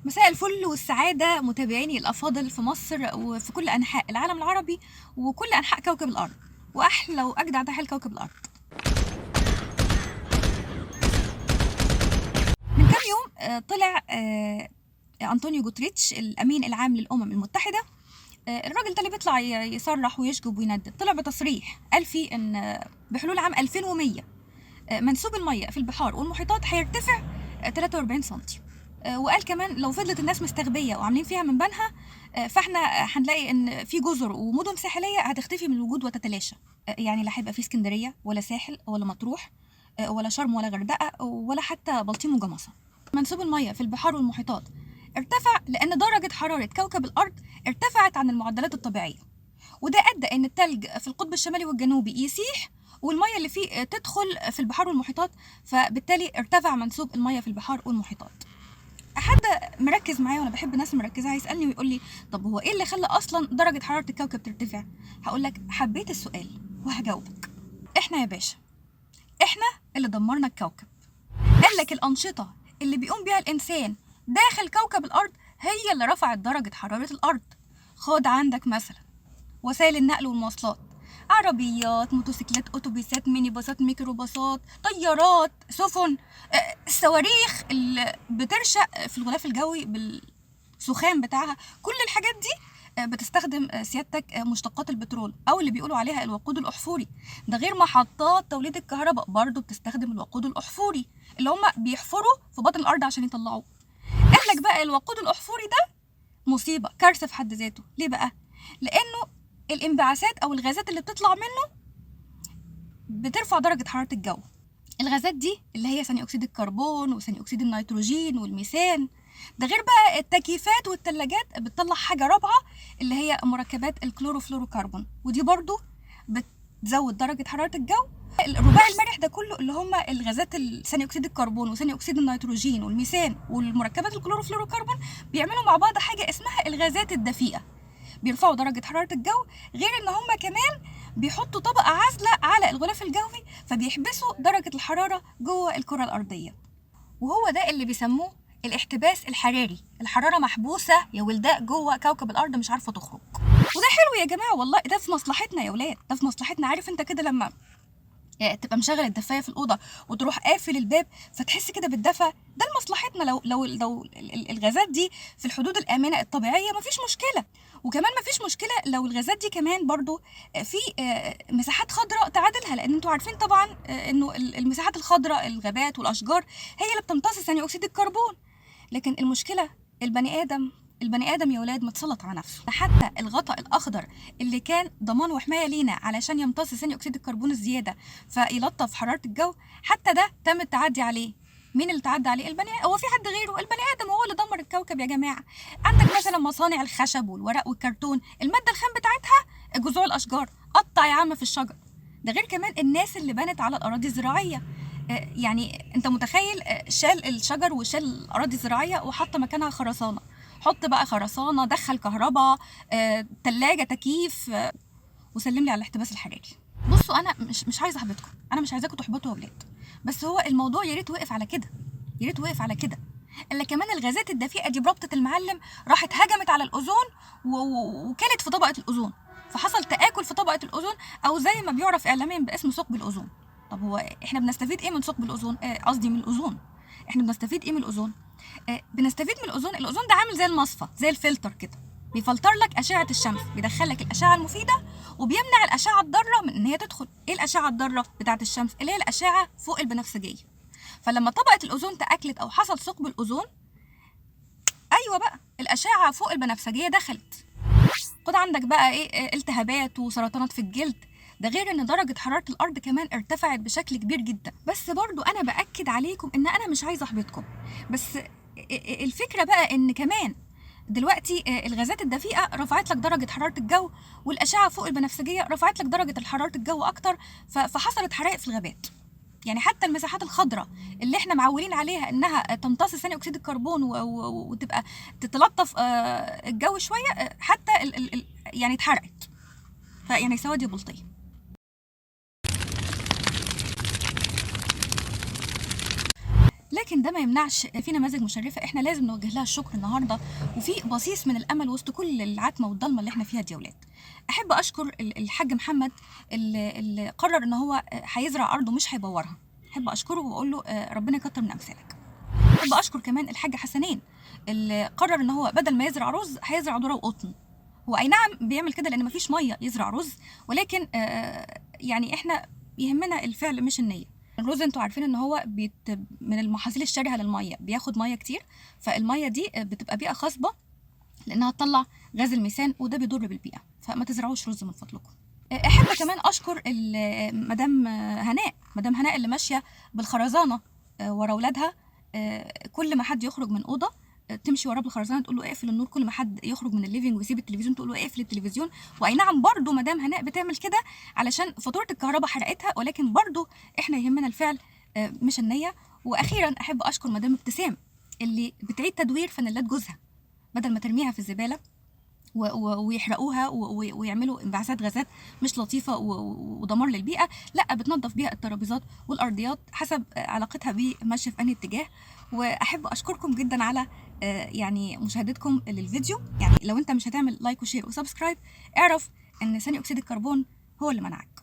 مساء الفل والسعادة متابعيني الأفاضل في مصر وفي كل أنحاء العالم العربي وكل أنحاء كوكب الأرض، وأحلى وأجدع تحية لكوكب الأرض. من كام يوم طلع أنطونيو جوتريتش الأمين العام للأمم المتحدة، الراجل ده اللي بيطلع يصرح ويشجب ويندد، طلع بتصريح قال فيه إن بحلول عام 2100 منسوب المية في البحار والمحيطات هيرتفع 43 سنتي. وقال كمان لو فضلت الناس مستخبيه وعاملين فيها من بنها فاحنا هنلاقي ان في جزر ومدن ساحليه هتختفي من الوجود وتتلاشى. يعني لا هيبقى في اسكندرية ولا ساحل ولا مطروح ولا شرم ولا غردقه ولا حتى بلطيم وجمصه. منسوب المية في البحار والمحيطات ارتفع لان درجه حرارة كوكب الارض ارتفعت عن المعدلات الطبيعية، وده ادى ان الثلج في القطب الشمالي والجنوبي يسيح والمية اللي فيه تدخل في البحار والمحيطات، فبالتالي ارتفع منسوب المية في البحار والمحيطات. حد مركز معايا، وانا بحب الناس المركزة، هيسالني ويقول لي طب هو ايه اللي خلى اصلا درجه حرارة الكوكب ترتفع؟ هقول لك حبيت السؤال وهجاوبك. احنا يا باشا، احنا اللي دمرنا الكوكب. قال لك الانشطة اللي بيقوم بيها الانسان داخل كوكب الارض هي اللي رفعت درجه حرارة الارض. خد عندك مثلا وسائل النقل والمواصلات، عربيات، موتوسيكلات، اتوبيسات، ميني باصات، ميكروباصات، طيارات، سفن، الصواريخ اللي بترشق في الغلاف الجوي بالسخان بتاعها، كل الحاجات دي بتستخدم سيادتك مشتقات البترول او اللي بيقولوا عليها الوقود الاحفوري. ده غير محطات توليد الكهرباء برضو بتستخدم الوقود الاحفوري اللي هم بيحفروا في بطن الارض عشان يطلعوه. قال لك بقى الوقود الاحفوري ده مصيبة، كارثة في حد ذاته. ليه بقى؟ لانه الانبعاثات او الغازات اللي بتطلع منه بترفع درجه حرارة الجو. الغازات دي اللي هي ثاني اكسيد الكربون وثاني اكسيد النيتروجين والميثان. ده غير بقى التكييفات والثلاجات بتطلع حاجة رابعه اللي هي مركبات الكلوروفلوروكربون، ودي برضو بتزود درجه حرارة الجو. الرباعي المرح ده كله اللي هم الغازات ثاني اكسيد الكربون وثاني اكسيد النيتروجين والميثان والمركبات الكلوروفلوروكربون بيعملوا مع بعض حاجة اسمها الغازات الدفيئه، بيرفعوا درجة حرارة الجو. غير ان هم كمان بيحطوا طبقة عازلة على الغلاف الجوي فبيحبسوا درجة الحرارة جوه الكرة الأرضية، وهو ده اللي بيسموه الاحتباس الحراري. الحرارة محبوسة يا ولداء جوه كوكب الأرض مش عارفة تخرج. وده حلو يا جماعة والله، ده في مصلحتنا يا ولاد، ده في مصلحتنا. عارف انت كده لما تبقى مشغل الدفايه في الاوضة وتروح قافل الباب فتحس كده بالدفى، ده لمصلحتنا. لو لو لو الغازات دي في الحدود الامنة الطبيعية مفيش مشكلة، وكمان مفيش مشكلة لو الغازات دي كمان برضو في مساحات خضراء تعادلها، لان انتوا عارفين طبعا انه المساحات الخضراء الغابات والاشجار هي اللي بتمتص ثاني اكسيد الكربون. لكن المشكلة البني ادم يا ولاد متسلط على نفسه. حتى الغطاء الاخضر اللي كان ضمان وحماية لينا علشان يمتص ثاني اكسيد الكربون الزيادة فيلطف حرارة الجو، حتى ده تم التعدي عليه. مين اللي تعدى عليه؟ البني ادم. هو في حد غيره؟ البني ادم هو اللي دمر الكوكب يا جماعة. عندك مثلا مصانع الخشب والورق والكرتون، المادة الخام بتاعتها جذوع الاشجار، قطع يا عم في الشجر. ده غير كمان الناس اللي بنت على الاراضي الزراعية. يعني انت متخيل شال الشجر وشال الاراضي الزراعية وحط مكانها خرسانه، حط بقى خرسانه، دخل كهرباء، تلاجة، تكييف، وسلم لي على الاحتباس الحراري. بصوا انا مش عايزه احبطكم، انا مش عايزاكم تحبطوا يا ولاد، بس هو الموضوع يا ريت وقف على كده، يا ريت وقف على كده. الا كمان الغازات الدفيئه دي بربطه المعلم راحت هجمت على الاوزون وكلت في طبقه الاوزون، فحصل تآكل في طبقه الاوزون، او زي ما بيعرف اعلاميا باسم ثقب الاوزون. طب هو احنا بنستفيد ايه من ثقب الاوزون؟ قصدي من الاوزون. احنا بنستفيد ايه من الاوزون؟ بنستفيد من الاوزون. الاوزون ده عامل زي المصفى، زي الفلتر كده، بيفلتر لك اشعه الشمس، بيدخل لك الاشعة المفيدة وبيمنع الاشعة الضارة من ان هي تدخل. ايه الاشعة الضارة بتاعه الشمس؟ اللي هي الاشعة فوق البنفسجية. فلما طبقه الاوزون تاكلت او حصل ثقب الاوزون، ايوه بقى الاشعة فوق البنفسجية دخلت. خد عندك بقى ايه؟ التهابات وسرطانات في الجلد. ده غير ان درجة حرارة الارض كمان ارتفعت بشكل كبير جدا. بس برضو انا باكد عليكم ان انا مش عايزه احبطكم، بس الفكرة بقى ان كمان دلوقتي الغازات الدفيئة رفعت لك درجة حرارة الجو، والاشعة فوق البنفسجية رفعت لك درجة حرارة الجو اكتر، فحصلت حرائق في الغابات. يعني حتى المساحات الخضراء اللي احنا معولين عليها انها تمتص ثاني اكسيد الكربون وتبقى تتلطف الجو شوية، حتى يعني اتحرقت. فيعني سواد يا بلطيه. لكن ده ما يمنعش في نماذج مشرفة احنا لازم نوجه لها الشكر النهارده، وفي بصيص من الامل وسط كل العتمة والضلمه اللي احنا فيها دي يا ولاد. احب اشكر الحاج محمد اللي قرر ان هو هيزرع ارضه مش هيبورها. احب اشكره واقول له ربنا يكتر من امثالك. احب اشكر كمان الحاج حسنين اللي قرر ان هو بدل ما يزرع رز هيزرع ذره وقطن. هو اي نعم بيعمل كده لان مفيش مية يزرع رز، ولكن يعني احنا يهمنا الفعل مش النية. الرز انتوا عارفين ان هو من المحاصيل الشرهه للمية، بياخد مية كتير، فالميه دي بتبقى بيئة خصبة لانها تطلع غاز الميثان وده بيضر بالبيئة، فما تزرعوش رز من فضلكم. احب كمان اشكر مدام هناء، مدام هناء اللي ماشية بالخرزانه ورا اولادها، كل ما حد يخرج من اوضة تمشي وراه بالخرزانه تقول له اقفل النور، كل ما حد يخرج من ال living ويسيب التلفزيون تقول له اقفل التلفزيون. واي نعم برضه مدام هناء بتعمل كده علشان فاتورة الكهرباء حرقتها، ولكن برضه احنا يهمنا الفعل مش النية. واخيرا احب اشكر مدام ابتسام اللي بتعيد تدوير فانيلات جوزها بدل ما ترميها في الزبالة ويحرقوها ويعملوا انبعاثات غازات مش لطيفة ودمار للبيئة، لا بتنظف بيها الترابيزات والارضيات حسب علاقتها بيه ماشية في انهي اتجاه. واحب اشكركم جدا على يعني مشاهدتكم للفيديو. يعني لو انت مش هتعمل like و share و subscribe، اعرف ان ثاني اكسيد الكربون هو اللي منعك.